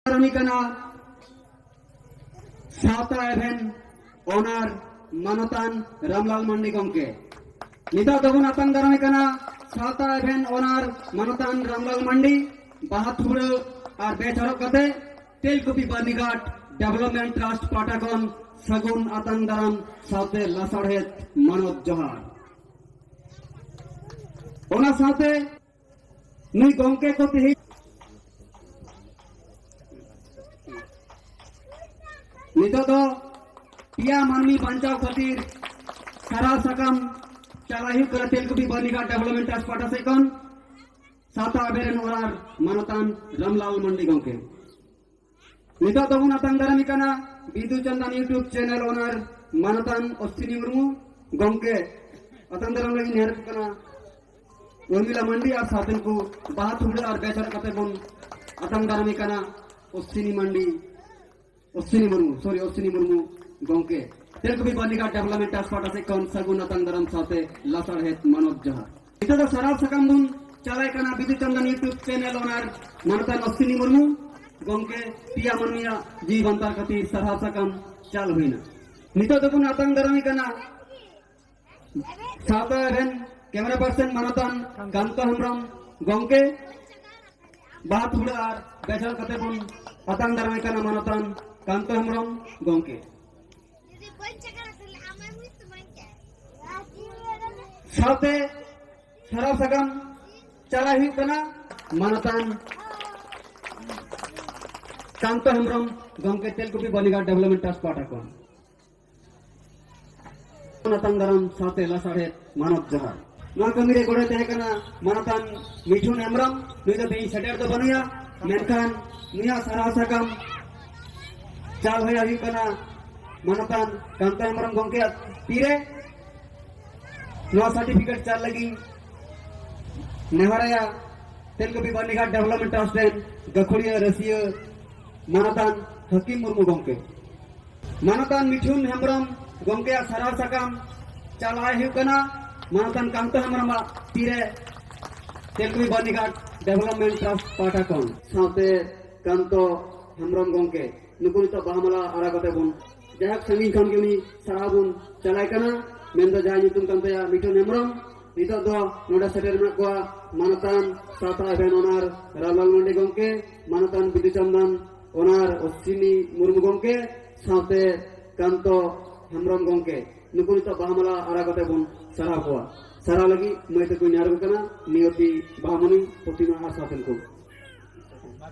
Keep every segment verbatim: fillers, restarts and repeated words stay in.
ᱫᱟᱨᱟᱢᱤ ᱠᱟᱱᱟ ᱥᱟᱶᱛᱟ ᱮᱵᱷᱮᱱ ᱚᱱᱟᱨ ᱢᱟᱱᱚᱛᱟᱱ ᱨᱟᱢᱞᱟᱞ ᱢᱟᱱᱰᱤ ᱜᱚᱢᱠᱮ᱾ ᱱᱤᱛᱚᱜ ᱫᱚᱵᱚᱱ ᱟᱛᱟᱝ ᱫᱟᱨᱟᱢᱮ ᱠᱟᱱᱟ ᱥᱟᱶᱛᱟ ᱮᱵᱷᱮᱱ ᱚᱱᱟᱨ ᱢᱟᱱᱚᱛᱟᱱ ᱨᱟᱢᱞᱟᱞ ᱢᱟᱱᱰᱤ᱾ ᱵᱟᱦᱟ ᱛᱷᱩᱵᱲᱟᱹ ᱟᱨ ᱵᱮᱪ ᱦᱚᱨᱚᱜ ᱠᱟᱛᱮ ᱛᱮᱞᱠᱩᱯᱤ ᱵᱟᱨᱱᱤᱜᱷᱟᱴ ᱰᱮᱵᱷᱞᱚᱯᱢᱮᱱᱴ ᱴᱨᱟᱥᱴ ᱯᱟᱦᱴᱟ ᱠᱷᱚᱱ ᱥᱟᱹᱜᱩᱱ ᱟᱛᱟᱝ ᱫᱟᱨᱟᱢ ᱥᱟᱶᱛᱮ ᱞᱟᱥᱟᱲᱦᱮᱫ ᱢᱟᱱᱚᱛ ᱡᱚᱦᱟᱨ᱾ ᱚᱱᱟ ᱥᱟᱶᱛᱮ ᱱᱩᱭ ᱜᱚᱢᱠᱮ ᱠᱚ ᱛᱮᱦᱮᱧ ᱱᱤᱛᱚᱜ ᱫᱚ ᱯᱮᱭᱟ ᱢᱟᱹᱱᱢᱤ ᱵᱟᱧᱪᱟᱣ ᱠᱷᱟᱹᱛᱤᱨ ᱥᱟᱨᱦᱟᱣ ᱥᱟᱠᱟᱢ ᱪᱟᱞᱟᱣ ᱦᱩᱭᱩᱜ ᱠᱟᱱᱟ ᱛᱮᱞᱠᱩᱯᱤ ᱵᱟᱨᱱᱤᱜᱷᱟᱴ ᱰᱮᱵᱷᱞᱚᱯᱢᱮᱱᱴ ᱴᱨᱟᱥᱴ ᱯᱟᱦᱴᱟ ᱥᱮᱫ ᱠᱷᱚᱱ ᱥᱟᱶᱛᱟ ᱮᱵᱷᱮᱱ ᱚᱱᱟᱨ ᱢᱟᱱᱚᱛᱟᱱ ᱨᱟᱢᱞᱟᱞ ᱢᱟᱱᱰᱤ ᱜᱚᱢᱠᱮ᱾ ᱱᱤᱛᱚᱜ ᱫᱚᱵᱚᱱ ᱟᱛᱟᱝ ᱫᱟᱨᱟᱢᱮ ᱠᱟᱱᱟ Bidu Chandan YouTube channel owner ᱢᱟᱱᱚᱛᱟᱱ ᱚᱥᱛᱤᱱᱤ ᱢᱩᱨᱢᱩ ᱜᱚᱢᱠᱮ᱾ ᱟᱛᱟᱝ ᱫᱟᱨᱟᱢ ᱞᱟᱹᱜᱤᱫ ᱱᱮᱦᱚᱨ ᱠᱟᱱᱟ ᱩᱨᱢᱤᱞᱟ ᱢᱟᱱᱰᱤ ᱟᱨ ᱥᱟᱶᱛᱮᱱ ᱠᱚ ᱵᱟᱦᱟ ᱛᱷᱩᱵᱲᱟᱹ ᱟᱨ ᱵᱮᱪ ᱦᱚᱨᱚᱜ ᱠᱟᱛᱮ ᱵᱚᱱ ᱟᱛᱟᱝ ᱫᱟᱨᱟᱢᱮ ᱠᱟᱱᱟ ᱚᱥᱛᱤᱱᱤ ᱢᱟᱱᱰᱤ, ᱚᱥᱛᱤᱱᱤ ᱢᱩᱨᱢᱩ, ᱥᱚᱨᱤ, ᱚᱥᱛᱤᱱᱤ ᱢᱩᱨᱢᱩ ᱜᱚᱢᱠᱮ᱾ ᱛᱮᱞᱠᱩᱯᱤ ᱵᱟᱨᱱᱤᱜᱷᱟᱴ ᱰᱮᱵᱷᱞᱚᱯᱢᱮᱱᱴ ᱴᱨᱟᱥᱴ ᱯᱟᱦᱴᱟ ᱥᱮᱫ ᱠᱷᱚᱱ ᱥᱟᱹᱜᱩᱱ ᱟᱛᱟᱝ ᱫᱟᱨᱟᱢ ᱥᱟᱶᱛᱮ ᱞᱟᱥᱟᱲᱦᱮᱫ ᱢᱟᱱᱚᱛ ᱡᱚᱦᱟᱨ᱾ ᱱᱤᱛᱚᱜ ᱫᱚ ᱥᱟᱨᱦᱟᱣ ᱥᱟᱠᱟᱢ ᱵᱚᱱ ᱪᱟᱞᱟᱭ ᱠᱟᱱᱟ Bidu Chandan YouTube channel owner ᱢᱟᱱᱚᱛᱟᱱ ᱚᱥᱛᱤᱱᱤ ᱢᱩᱨᱢᱩ ᱜᱚᱢᱠᱮ᱾ ᱯᱮᱭᱟ ᱢᱟᱹᱱᱢᱤᱭᱟᱜ ᱡᱤᱣᱤ ᱵᱟᱧᱪᱟᱣ ᱠᱷᱟᱹᱛᱤᱨ ᱥᱟᱨᱦᱟᱣ ᱥᱟᱠᱟᱢ ᱪᱟᱞ ᱦᱩᱭᱱᱟ᱾ ᱱᱤᱛᱚᱜ ᱫᱚᱵᱚᱱ ᱟᱛᱟᱝ ᱫᱟᱨᱟᱢᱮ ᱠᱟᱱᱟ ᱥᱟᱶᱛᱟ ᱨᱮᱱ ᱠᱮᱢᱮᱨᱟ ᱯᱟᱨᱥᱚᱱ ᱢᱟᱱᱚᱛᱟᱱ ᱠᱟᱱᱛᱚ ᱦᱮᱢᱵᱨᱚᱢ ᱜᱚᱢᱠᱮ᱾ ᱵᱟᱦᱟ ᱛᱷᱩᱵᱲᱟᱹ ᱟᱨ ᱵᱮᱪ ᱦᱚᱨᱚᱜ ᱠᱟᱛᱮ ᱵᱚᱱ ᱟᱛᱟᱝ ᱫᱟᱨᱟᱢᱮ ᱠᱟᱱᱟ ᱢᱟᱱᱚᱛᱟᱱ ᱠᱟᱱᱛᱚ ᱦᱮᱢᱵᱨᱚᱢ ᱜᱚᱢᱠᱮ᱾ ᱥᱟᱶᱛᱮ ᱥᱟᱨᱦᱟᱣ ᱥᱟᱠᱟᱢ ᱪᱟᱞᱟᱣ ᱦᱩᱭᱩᱜ ᱠᱟᱱᱟ ᱢᱟᱱᱚᱛᱟᱱ ᱠᱟᱱᱛᱚ ᱦᱮᱢᱵᱨᱚᱢ ᱜᱚᱢᱠᱮ, ᱛᱮᱞᱠᱩᱯᱤ ᱵᱟᱨᱱᱤᱜᱷᱟᱴ ᱰᱮᱵᱷᱞᱚᱯᱢᱮᱱᱴ ᱴᱨᱟᱥᱴ ᱯᱟᱦᱴᱟ ᱠᱷᱚᱱ᱾ ᱟᱛᱟᱝ ᱫᱟᱨᱟᱢ ᱥᱟᱶᱛᱮ ᱞᱟᱥᱟᱲᱦᱮᱫ ᱢᱟᱱᱚᱛ ᱡᱚᱦᱟᱨ᱾ ᱱᱚᱣᱟ ᱠᱟᱹᱢᱤ ᱨᱮ ᱜᱚᱲᱚᱭ ᱛᱟᱦᱮᱸ ᱠᱟᱱᱟ ᱢᱟᱱᱚᱛᱟᱱ ᱢᱤᱴᱷᱩᱱ ᱦᱮᱢᱵᱨᱚᱢ᱾ ᱱᱩᱭ ᱫᱚ ᱛᱮᱦᱮᱧ ᱥᱮᱴᱮᱨ ᱫᱚ ᱵᱟᱹᱱᱩᱭᱟ, ᱢᱮᱱᱠᱷᱟᱱ ᱱᱩᱭᱟᱜ ᱥᱟᱨᱦᱟᱣ ᱥᱟᱠᱟᱢ ᱪᱟᱞ ᱦᱚᱭᱟ ᱦᱩᱭᱩᱜ ᱠᱟᱱᱟ ᱢᱟᱱᱚᱛᱟᱱ ᱠᱟᱱᱛᱚ ᱦᱮᱢᱵᱨᱚᱢ ᱜᱚᱢᱠᱮᱭᱟᱜ ᱛᱤᱨᱮ᱾ ᱱᱚᱣᱟ ᱥᱟᱨᱴᱤᱯᱷᱤᱠᱮᱴ ᱪᱟᱞ ᱞᱟᱹᱜᱤᱫ ᱱᱮᱦᱚᱨᱟᱭᱟ ᱛᱮᱞᱠᱩᱯᱤ ᱵᱟᱨᱱᱤᱜᱷᱟᱴ ᱰᱮᱵᱷᱞᱚᱯᱢᱮᱱᱴ ᱴᱨᱟᱥᱴ ᱨᱮᱱ ᱜᱟᱹᱠᱷᱩᱲᱤᱭᱟᱹ ᱨᱟᱹᱥᱤᱭᱟᱹ ᱢᱟᱱᱚᱛᱟᱱ ᱦᱟᱹᱠᱤᱢ ᱢᱩᱨᱢᱩ ᱜᱚᱢᱠᱮ᱾ ᱢᱟᱱᱚᱛᱟᱱ ᱢᱤᱴᱷᱩᱱ ᱦᱮᱢᱵᱨᱚᱢ ᱜᱚᱢᱠᱮᱭᱟᱜ ᱥᱟᱨᱦᱟᱣ ᱥᱟᱠᱟᱢ ᱪᱟᱞᱟᱣ ᱦᱩᱭᱩᱜ ᱠᱟᱱᱟ ᱢᱟᱱᱚᱛᱟᱱ ᱠᱟᱱᱛᱚ ᱦᱮᱢᱵᱨᱚᱢᱟᱜ ᱛᱤᱨᱮ ᱛᱮᱞᱠᱩᱯᱤ ᱵᱟᱨᱱᱤᱜᱷᱟᱴ ᱰᱮᱵᱷᱞᱚᱯᱢᱮᱱᱴ ᱴᱨᱟᱥᱴ ᱯᱟᱦᱴᱟ ᱠᱷᱚᱱ᱾ ᱥᱟᱶᱛᱮ ᱠᱟᱱᱛᱚ ᱦᱮᱢᱵᱨᱚᱢ ᱜᱚᱢᱠᱮ, ᱱᱩᱠᱩ ᱱᱤᱛᱚᱜ ᱵᱟᱦᱟ ᱢᱟᱞᱟ ᱟᱨᱟᱣ ᱠᱟᱛᱮ ᱵᱚᱱ, ᱡᱟᱭᱦᱳᱠ, ᱥᱟᱺᱜᱤᱧ ᱠᱷᱚᱱ ᱜᱮ ᱩᱱᱤ ᱥᱟᱨᱦᱟᱣ ᱵᱚᱱ ᱪᱟᱞᱟᱭ ᱠᱟᱱᱟ᱾ ᱢᱮᱱᱫᱚ ᱡᱟᱦᱟᱸᱭ ᱧᱩᱛᱩᱢ ᱠᱟᱱ ᱛᱟᱭᱟ ᱢᱤᱴᱷᱩᱱ ᱦᱮᱢᱵᱨᱚᱢ, ᱱᱤᱛᱚᱜ ᱫᱚ ᱱᱚᱰᱮ ᱥᱮᱴᱮᱨ ᱢᱮᱱᱟᱜ ᱠᱚᱣᱟ ᱢᱟᱱᱚᱛᱟᱱ ᱥᱟᱶᱛᱟ ᱮᱵᱷᱮᱱ ᱚᱱᱟᱨ ᱨᱟᱢᱞᱟᱞ ᱢᱟᱱᱰᱤ ᱜᱚᱢᱠᱮ, ᱢᱟᱱᱚᱛᱟᱱ ᱵᱤᱫᱩ ᱪᱟᱸᱫᱟᱱ ᱚᱱᱟᱨ ᱚᱥᱥᱤᱱᱤ ᱢᱩᱨᱢᱩ ᱜᱚᱢᱠᱮ, ᱥᱟᱶᱛᱮ ᱠᱟᱱᱛᱚ ᱦᱮᱢᱵᱨᱚᱢ ᱜᱚᱢᱠᱮ, ᱱᱩᱠᱩ ᱱᱤᱛᱚᱜ ᱵᱟᱦᱟ ᱢᱟᱞᱟ ᱟᱨᱟᱣ ᱠᱟᱛᱮ ᱵᱚᱱ ᱥᱟᱨᱦᱟᱣ ᱠᱚᱣᱟ᱾ ᱥᱟᱨᱦᱟᱣ ᱞᱟᱹᱜᱤᱫ ᱢᱟᱹᱭ ᱛᱟᱠᱚᱧ ᱱᱮᱦᱚᱨ ᱟᱠᱚ ᱠᱟᱱᱟ, ᱱᱤᱭᱚᱛᱤ ᱵᱟᱦᱟᱢᱚᱱᱤ, ᱯᱨᱚᱛᱤᱢᱟ ᱟᱨ ᱥᱟᱶᱛᱮᱱ ᱠᱚ᱾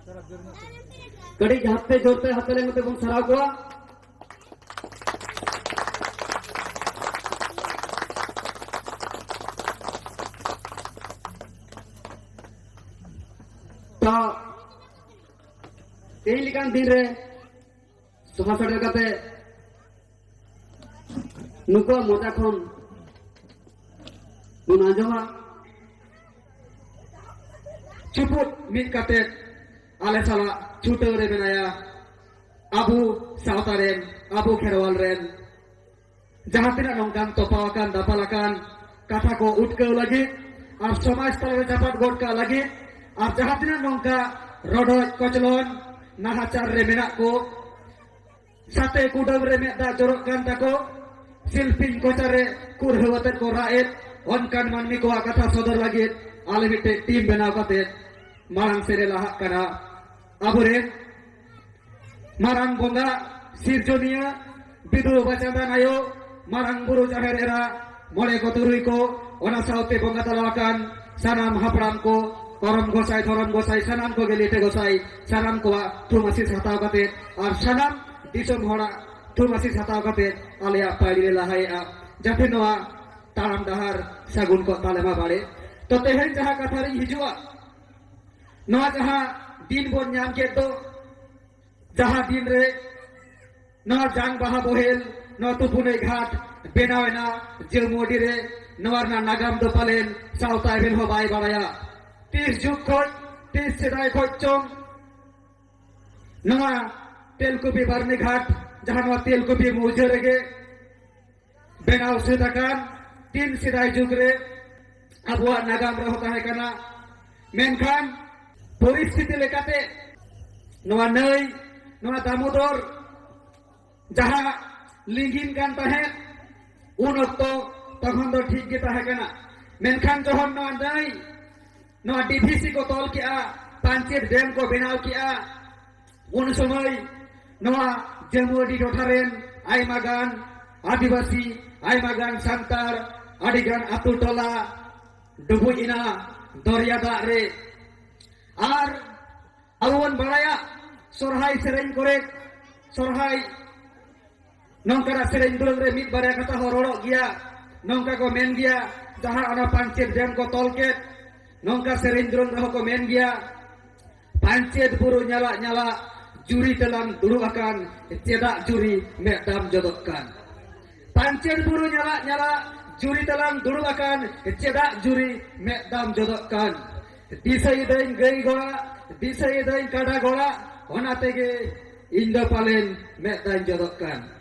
ᱠᱟᱹᱴᱤᱡ ᱦᱟᱛᱮ ᱡᱳᱨᱛᱮ ᱦᱟᱛᱮ ᱞᱮᱱ ᱠᱟᱛᱮ ᱵᱚᱱ ᱥᱟᱨᱦᱟᱣ ᱠᱚᱣᱟ᱾ ᱛᱚ, ᱛᱮᱦᱮᱧ ᱞᱮᱠᱟᱱ ᱫᱤᱱ ᱨᱮ ᱥᱚᱵᱷᱟ ᱥᱮᱴᱮᱨ ᱠᱟᱛᱮ ᱱᱩᱠᱩᱣᱟᱜ ᱢᱚᱪᱟ ᱠᱷᱚᱱ ᱵᱚᱱ ᱟᱸᱡᱚᱢᱟ, ᱪᱩᱯᱩᱫ ᱢᱤᱫ ᱠᱟᱛᱮ ᱟᱞᱮ ᱥᱟᱞᱟᱜ ᱪᱷᱩᱴᱟᱹᱣ ᱨᱮ ᱢᱮᱱᱟᱭᱟ ᱟᱵᱚ ᱥᱟᱶᱛᱟ ᱨᱮᱱ, ᱟᱵᱚ ᱠᱷᱮᱨᱣᱟᱞ ᱨᱮᱱ ᱡᱟᱦᱟᱸ ᱛᱤᱱᱟᱹᱜ ᱱᱚᱝᱠᱟᱱ ᱛᱚᱯᱟ ᱟᱠᱟᱱ ᱫᱟᱯᱟᱞ ᱟᱠᱟᱱ ᱠᱟᱛᱷᱟ ᱠᱚ ᱩᱴᱠᱟᱹᱣ ᱞᱟᱹᱜᱤᱫ ᱟᱨ ᱥᱚᱢᱟᱡᱽ ᱛᱟᱞᱟᱨᱮ ᱪᱟᱯᱟᱫ ᱜᱚᱫ ᱠᱟᱜ ᱞᱟᱹᱜᱤᱫ ᱟᱨ ᱡᱟᱦᱟᱸ ᱛᱤᱱᱟᱹᱜ ᱱᱚᱝᱠᱟ ᱨᱚᱰᱚᱡ ᱠᱚᱪᱞᱚᱱ ᱱᱟᱦᱟᱪᱟᱨ ᱨᱮ ᱢᱮᱱᱟᱜ ᱠᱚ, ᱥᱟᱛᱮ ᱠᱩᱰᱟᱹᱢ ᱨᱮ ᱢᱮᱫ ᱫᱟᱜ ᱡᱚᱨᱚᱜ ᱠᱟᱱ ᱛᱟᱠᱚ, ᱥᱤᱞᱯᱤᱧ ᱠᱚᱪᱟ ᱨᱮ ᱠᱩᱨᱦᱟᱹ ᱟᱛᱮᱫ ᱠᱚ ᱨᱟᱜ ᱮᱫ, ᱚᱱᱠᱟᱱ ᱢᱟᱹᱱᱢᱤ ᱠᱚᱣᱟᱜ ᱠᱟᱛᱷᱟ ᱥᱚᱫᱚᱨ ᱞᱟᱹᱜᱤᱫ ᱟᱞᱮ ᱢᱤᱫᱴᱮᱡ ᱴᱤᱢ ᱵᱮᱱᱟᱣ ᱠᱟᱛᱮ ᱢᱟᱲᱟᱝ ᱥᱮᱫ ᱞᱮ ᱞᱟᱦᱟᱜ ᱠᱟᱱᱟ᱾ ᱟᱵᱚᱨᱮᱱ ᱢᱟᱨᱟᱝ ᱵᱚᱸᱜᱟ, ᱥᱤᱨᱡᱚᱱᱤᱭᱟᱹ, ᱵᱤᱫᱩ ᱵᱟᱵᱟ ᱪᱟᱸᱫᱟᱱ ᱟᱭᱳ, ᱢᱟᱨᱟᱝ ᱵᱩᱨᱩ, ᱡᱟᱦᱮᱨ ᱮᱨᱟ, ᱢᱚᱬᱮ ᱠᱚ ᱛᱩᱨᱩᱭ ᱠᱚ, ᱚᱱᱟ ᱥᱟᱶᱛᱮ ᱵᱚᱸᱜᱟ ᱛᱟᱞᱟ ᱟᱠᱟᱱ ᱥᱟᱱᱟᱢ ᱦᱟᱯᱲᱟᱢ ᱠᱚ, ᱠᱚᱨᱚᱢ ᱜᱚᱸᱥᱟᱭ, ᱫᱷᱚᱨᱚᱢ ᱜᱚᱸᱥᱟᱭ, ᱥᱟᱱᱟᱢ ᱠᱚᱜᱮ ᱞᱤᱴᱟᱹ ᱜᱚᱸᱥᱟᱭ, ᱥᱟᱱᱟᱢ ᱠᱚᱣᱟᱜ ᱛᱷᱩᱢ ᱟᱥᱤᱥ ᱦᱟᱛᱟᱣ ᱠᱟᱛᱮ ᱟᱨ ᱥᱟᱱᱟᱢ ᱫᱤᱥᱚᱢ ᱦᱚᱲᱟᱜ ᱛᱷᱩᱢ ᱟᱥᱤᱥ ᱦᱟᱛᱟᱣ ᱠᱟᱛᱮ ᱟᱞᱮᱭᱟᱜ ᱯᱟᱹᱲᱤ ᱞᱮ ᱞᱟᱦᱟᱭᱮᱫᱼᱟ, ᱡᱟᱛᱮ ᱱᱚᱣᱟ ᱛᱟᱲᱟᱢ ᱰᱟᱦᱟᱨ ᱥᱟᱹᱜᱩᱱ ᱠᱚᱜ ᱛᱟᱞᱮ ᱢᱟ ᱵᱟᱲᱮ᱾ ᱛᱚ, ᱛᱮᱦᱮᱧ ᱡᱟᱦᱟᱸ ᱠᱟᱛᱷᱟ ᱨᱤᱧ ᱦᱤᱡᱩᱜᱼᱟ, ᱱᱚᱣᱟ ᱡᱟᱦᱟᱸ ᱫᱤᱱ ᱵᱚᱱ ᱧᱟᱢ ᱠᱮᱫ ᱫᱚ, ᱡᱟᱦᱟᱸ ᱫᱤᱱ ᱨᱮ ᱱᱚᱣᱟ ᱡᱟᱝ ᱵᱟᱦᱟ ᱵᱚᱦᱮᱞ, ᱱᱚᱣᱟ ᱛᱩᱯᱩᱱᱟᱹᱭ ᱜᱷᱟᱴ ᱵᱮᱱᱟᱣ ᱮᱱᱟ ᱡᱟᱹᱢᱩᱰᱤ ᱨᱮ, ᱱᱚᱣᱟ ᱨᱮᱱᱟᱜ ᱱᱟᱜᱟᱢ ᱫᱚ ᱯᱟᱞᱮᱱ ᱥᱟᱶᱛᱟ ᱮᱵᱷᱮᱱ ᱦᱚᱸ ᱵᱟᱭ ᱵᱟᱲᱟᱭᱟ᱾ ᱛᱤᱥ ᱡᱩᱜᱽ ᱠᱷᱚᱡ, ᱛᱤᱥ ᱥᱮᱫᱟᱭ ᱠᱷᱚᱡ ᱪᱚᱝ ᱱᱚᱣᱟ ᱛᱮᱞᱠᱩᱯᱤ ᱵᱟᱨᱱᱤ ᱜᱷᱟᱴ, ᱡᱟᱦᱟᱸ ᱱᱚᱣᱟ ᱛᱮᱞᱠᱩᱯᱤ ᱢᱩᱡᱷᱟᱹ ᱨᱮᱜᱮ ᱵᱮᱱᱟᱣ ᱥᱟᱹᱛ ᱟᱠᱟᱱ, ᱛᱤᱱ ᱥᱮᱫᱟᱭ ᱡᱩᱜᱽ ᱨᱮ ᱟᱵᱚᱣᱟᱜ ᱱᱟᱜᱟᱢ ᱨᱮᱦᱚᱸ ᱛᱟᱦᱮᱸ ᱠᱟᱱᱟ᱾ ᱢᱮᱱᱠᱷᱟᱱ ᱯᱚᱨᱤᱥᱛᱷᱤᱛᱤ ᱞᱮᱠᱟᱛᱮ ᱱᱚᱣᱟ ᱱᱟᱹᱭ, ᱱᱚᱣᱟ ᱫᱟᱢᱳᱫᱚᱨ ᱡᱟᱦᱟᱸ ᱞᱤᱸᱜᱤᱱ ᱠᱟᱱ ᱛᱟᱦᱮᱸᱫ, ᱩᱱ ᱚᱠᱛᱚ ᱛᱚᱠᱷᱚᱱ ᱫᱚ ᱴᱷᱤᱠ ᱜᱮ ᱛᱟᱦᱮᱸ ᱠᱟᱱᱟ᱾ ᱢᱮᱱᱠᱷᱟᱱ ᱡᱚᱠᱷᱚᱱ ᱱᱚᱣᱟ ᱱᱟᱹᱭ, ᱱᱚᱣᱟ ᱰᱤ ᱵᱷᱤ ᱥᱤ ᱠᱚ ᱛᱚᱞ ᱠᱮᱜᱼᱟ, ᱯᱟᱧᱪᱮᱛ ᱰᱮᱢ ᱠᱚ ᱵᱮᱱᱟᱣ ᱠᱮᱜᱼᱟ, ᱩᱱ ᱥᱚᱢᱚᱭ ᱱᱚᱣᱟ ᱡᱟᱹᱢᱩᱟᱹᱰᱤ ᱴᱚᱴᱷᱟ ᱨᱮᱱ ᱟᱭᱢᱟ ᱜᱟᱱ ᱟᱹᱫᱤᱵᱟᱹᱥᱤ, ᱟᱭᱢᱟ ᱜᱟᱱ ᱥᱟᱱᱛᱟᱲ, ᱟᱹᱰᱤ ᱜᱟᱱ ᱟᱹᱛᱩ ᱴᱚᱞᱟ ᱰᱩᱵᱩᱡ ᱮᱱᱟ ᱫᱚᱨᱭᱟ ᱫᱟᱜ ᱨᱮ᱾ ᱟᱨ ᱟᱵᱚ ᱵᱚᱱ ᱵᱟᱲᱟᱭᱟ, ᱥᱚᱨᱦᱟᱭ ᱥᱮᱨᱮᱧ ᱠᱚᱨᱮ, ᱥᱚᱨᱦᱟᱭ ᱱᱚᱝᱠᱟᱱᱟᱜ ᱥᱮᱨᱮᱧ ᱫᱩᱨᱟᱹᱝ ᱨᱮ ᱢᱤᱫ ᱵᱟᱨᱭᱟ ᱠᱟᱛᱷᱟ ᱦᱚᱸ ᱨᱚᱲᱚᱜ ᱜᱮᱭᱟ᱾ ᱱᱚᱝᱠᱟ ᱠᱚ ᱢᱮᱱ ᱜᱮᱭᱟ, ᱡᱟᱦᱟᱸ ᱚᱱᱟ ᱯᱟᱧᱪᱮᱛ ᱰᱮᱢ ᱠᱚ ᱛᱚᱞ ᱠᱮᱫ, ᱱᱚᱝᱠᱟ ᱥᱮᱨᱮᱧ ᱫᱩᱨᱟᱹᱝ ᱨᱮᱦᱚᱸ ᱠᱚ ᱢᱮᱱ ᱜᱮᱭᱟ, ᱯᱟᱧᱪᱮᱛ ᱵᱩᱨᱩ ᱧᱟᱞᱟᱜ ᱧᱟᱞᱟᱜ, ᱡᱩᱨᱤ ᱛᱮᱞᱟᱝ ᱫᱩᱲᱩᱵ ᱟᱠᱟᱱ, ᱪᱮᱫᱟᱜ ᱡᱩᱨᱤ ᱢᱮᱫ ᱫᱟᱢ ᱡᱚᱫᱚᱜ ᱠᱟᱱ? ᱯᱟᱧᱪᱮᱛ ᱵᱩᱨᱩ ᱧᱟᱞᱟᱜ ᱧᱟᱞᱟᱜ, ᱡᱩᱨᱤ ᱛᱮᱞᱟᱝ ᱫᱩᱲᱩᱵ ᱟᱠᱟᱱ, ᱪᱮᱫᱟᱜ ᱡᱩᱨᱤ ᱢᱮᱫ ᱫᱟᱢ ᱡᱚᱫᱚᱜ ᱠᱟᱱ? ᱫᱤᱥᱟᱹᱭᱮᱫᱟᱹᱧ ᱜᱟᱹᱭ ᱜᱚᱲᱟ, ᱫᱤᱥᱟᱹᱭᱮᱫᱟᱹᱧ ᱠᱟᱰᱟ ᱜᱚᱲᱟ, ᱚᱱᱟ ᱛᱮᱜᱮ ᱤᱧ ᱫᱚ ᱯᱟᱞᱮᱱ ᱢᱮᱫ ᱫᱟᱜ ᱡᱚᱫᱚᱜ ᱠᱟᱱ᱾